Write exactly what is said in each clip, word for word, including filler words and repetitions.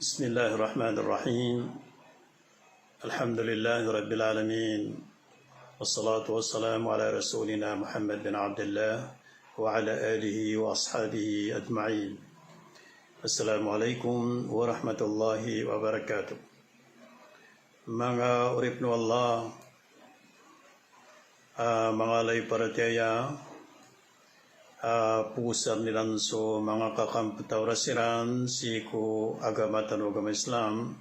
بسم الله الرحمن الرحيم. الحمد لله رب العالمين. والصلاة والسلام على رسولنا محمد بن عبد الله وعلى آله وأصحابه أجمعين. السلام عليكم ورحمة الله وبركاته. Manga oripn o Allah, a, manga lay paratiyaya, a, pogosarn iran so manga kakamptaw ran siran sii ko agama tano a agama Islam.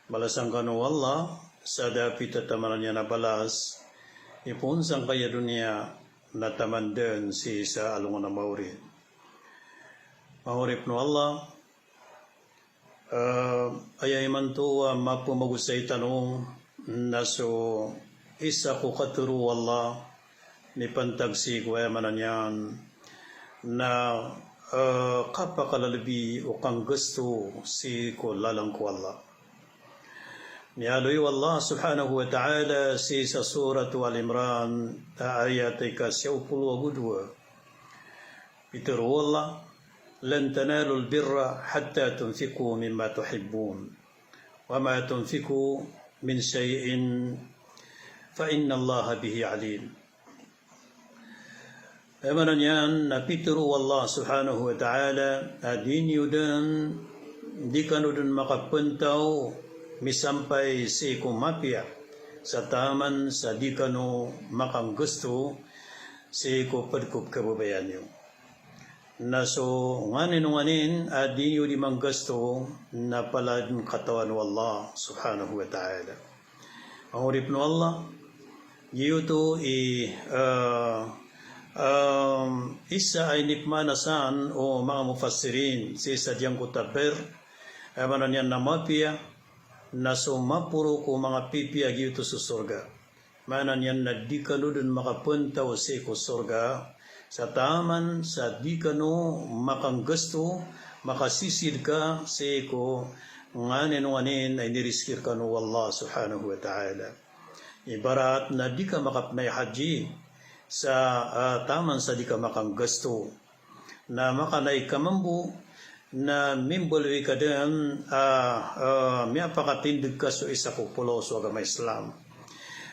Balasan kano o Allah sa da a pitataman iyan a balas, ipoon sangkaya doniya na taman dn sii sa alongan a maori. Manga oripn o Allah, A, aya imanto a mapmagosay tano na so isa ko katharo o Allah, mipantag sii ko aya maana niyan na, a, kapakalalbi o kanggasto sii ko lalan ko Allah. Miyaaloy o Allah subhanahu wa ta'ala sii sa Suratu Ali Imran, a, ayat ika siyaw polo ago dowa. Pitharo o Allah, "Lan tanalul birra hatta tunfiqu mimma tuhibbun. Wa ma tunfiqu min shay'in fa innallaha bihi alim." Aya maana niyan na pitharo o Allah subhanahu wa ta'ala, a di niyo dn, di kano dn makapntaw misampay sii ko mapiya, sa taman sa di kano makanggasto sii ko pd ko pkhababayaan iyo. Na so nganin o nganin a di niyo di manggasto na palad katawan o Allah subhanahu wa ta'ala. Manga oripn o Allah, giyoto i, a, a, isa a inipmaana san o manga mufassirin sii sa giyangkoto a bir, aya maana niyan na mapiya, na so maporo ko manga pipiya giyoto so sorga. Maana niyan na di kano dn makapntaw sii ko sorga, sa taman sa di kano makanggasto, makasisidka sii ko nganin o nganin a inirizki rkano o Allah subhanahu wa ta'ala. Ibarat na di ka makapnay haji, sa, a, taman sa di ka makanggasto. Na makanay ka mambo, na mimbaloy ka dn a, a, miyapakatindg ka so isa ko polo so agama Islam.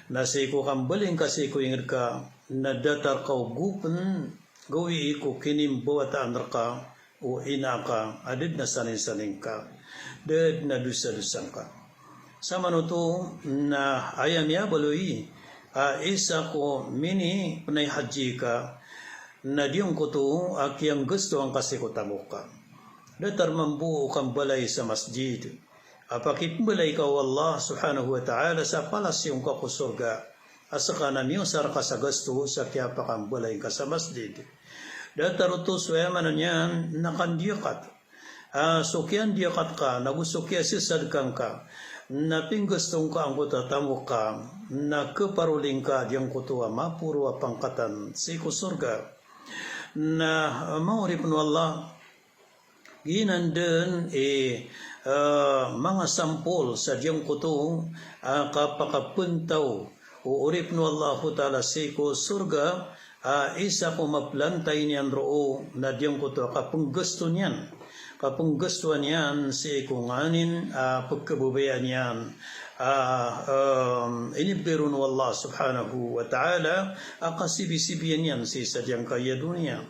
Na sii ko kambaloy ngka sii ko ingd ka, na datar ka o gopn, gawii ko kinimbawataan rka o ina ka, a da dn a saningsaning ka, da dn a dosadosa ngka. Samanoto na aya miyabaloy a isa ko minipnay haji ka, na giyangkoto a kiyanggastoan ka sii ko tamok ka. Datar mambo o kambalay sa masjid a pakipmbalay ka o Allah subhanahu wa ta'ala sa palasyo ngka ko sorga. A ska na miyosar ka sa gasto sa kiyapakambalay ngka sa masjid. Datar oto so aya maana niyan na kandiyakat. A, so kiyandiyakat ka, nago so kiyasasadka ngka, na pinggasto ngka angkoto a tamok ka, na khaparoli ngka giyangkoto a maporo a pangkatan sii ko sorga. Na, a, manga oripn o Allah, giyanan dn i, a, manga sampol sa giyangkoto a kapakapntaw o oripn o Allahu Ta'ala sii ko sorga, a, isa ko maplantay niyan roo na giyangkoto a kapnggasto niyan, kapnggastoan iyan sii ko nganin a pkhababayaan iyan a, em, inibgay ron o Allah subhanahu wa ta'ala a kasibisibiyan iyan sii sa giyangkaya doniya.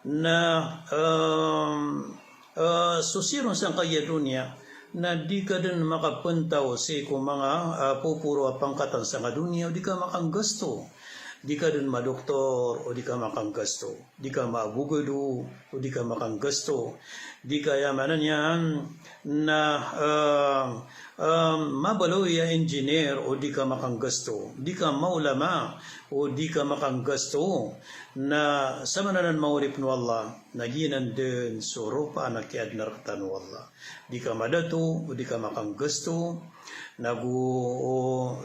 Na, em, eh, so siron sangkaya doniya, na di ka dn makapntaw sii ko manga, eh, poporo a pangkatan sangka doniya, o di ka makanggasto. Di ka dn madoktor, o di ka makanggasto. Di ka maabogado, o di ka makanggasto. Di ka, aya maana niyan na, eh, eh, mabaloy a engineer, o di ka makanggasto. Di ka maulama, o di ka makanggasto. Na samanan, manga oripn o Allah, na giyanan dn so ropaan a kiyaadn rktano o Allah. Di ka madato, o di ka makanggasto. Nago, o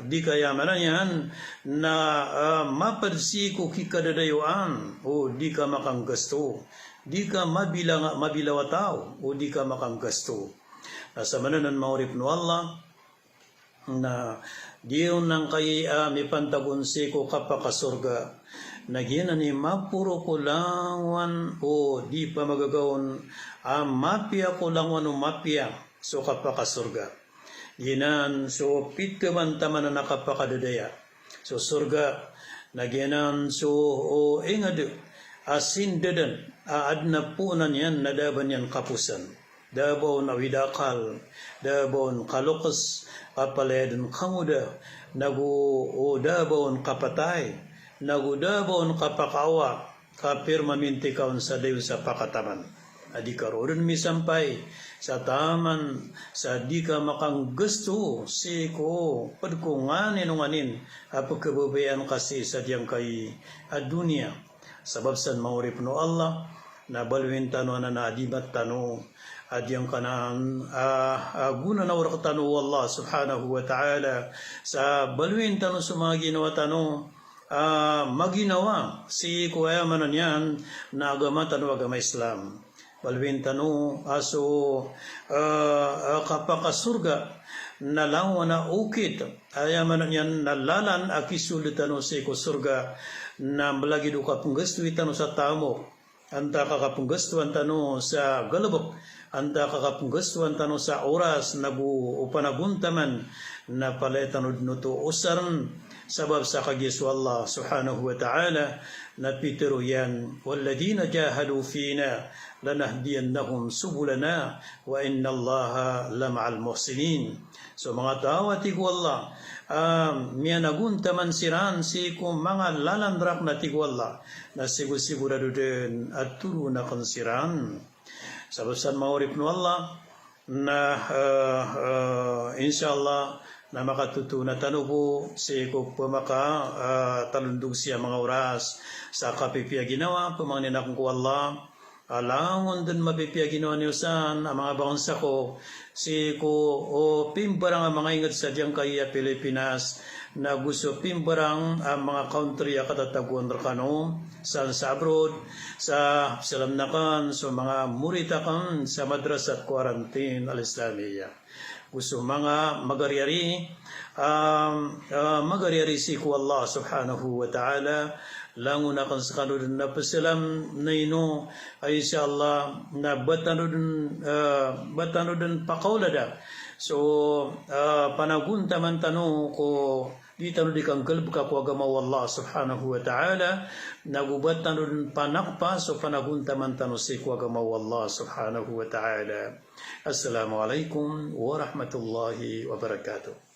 di ka, aya maana niyan na, ah, mapd sii ko kikadadayoan, o di ka makanggasto. Di ka mabila, mabilaw a taw, o di ka makanggasto. Na samanan, manga oripn o Allah, na di on angkai a mipantag on sii ko kapakasorga. Na giyanan i maporo ko langowan o di pamagagaon a mapiya ko langowan o mapiya so kapakasorga. Giyanan so pito man taman a kapakadadaya so sorga, na giyanan so, o, ingd a sindadan a adn a poonan iyan na da a ba niyan kaposan. Da a ba on awid a akal, da a ba on kaloks, a palaya dn kangoda, nago, o, da a ba on kapatay, nago da a ba on kapakaawa, ka pirmaminti ka on sa dayon sa pakataman. A di ka roo dn misampay sa taman sa di ka makanggasto sii ko pd ko nganin o nganin a pkhababayaan ka sii sa giyangkai a doniya. Sabap san manga oripn o Allah, na baloyin tano anan a adimat tano a giyangkanan a, a gonanaw rktano o Allah subhanahu wa ta'ala. Sa baloyin tano so manga ginawa tano a maginawa sii ko aya maana niyan na agama tano a agama Islam. Baloyin tano a so, a, a kapakasorga na langowan a okit, aya maana niyan na lalan a kisold tano sii ko sorga, na mlagid o kapnggastowi tano sa tamok, antaa ka kapnggastowan tano sa galbk, antaa ka kapnggastowan tano sa oras, nago o panagontaman, na palaya tano dn oto osarn. Sabap sa kagiya so Allah subhanahu wa ta'ala na pitharo iyan, "Walladhina jahadu fina lanahdiyannahum subulana wa innallaha lama'al muhsinin." So manga taw a tig o Allah a miyanagontaman siran sii ko manga lalan rakn a tig o Allah, na sigosigorado dn a toroon akn siran. Sabap san manga oripn o Allah, na, eh, eh, insha Allah, na makatotoon tano bo sii ko pmaka, eh, talondog sii a manga oras sa kapipiya ginawa, pamangnin akn ko Allah a langon dn mapipiya ginawa niyo san a manga bangsa ko, sii ko, o, pimbarang a manga ingd sa giyangkai a Pilipinas, nago so pimbarang a manga country a katatagoan rkano san sa abroad, sa pzalam akn so manga morit akn sa Madrasat Quarantine Al-Islamiyah. Go so manga magariyari, ah, ah, magariyari sii ko Allah subhanahu wa ta'ala, langon akn skano dn a pzalam na ino, a insha Allah, na ba tano dn, ah, ba tano dn pakaolada so, ah, panagontaman tano ko di tano di kanggalbka ko agama o Allah subhanahu wa ta'ala, nago ba tano dn panakpa so panagontaman tano sii ko agama o Allah subhanahu wa ta'ala. Assalamu alaikum warahmatullahi wabarakatuh.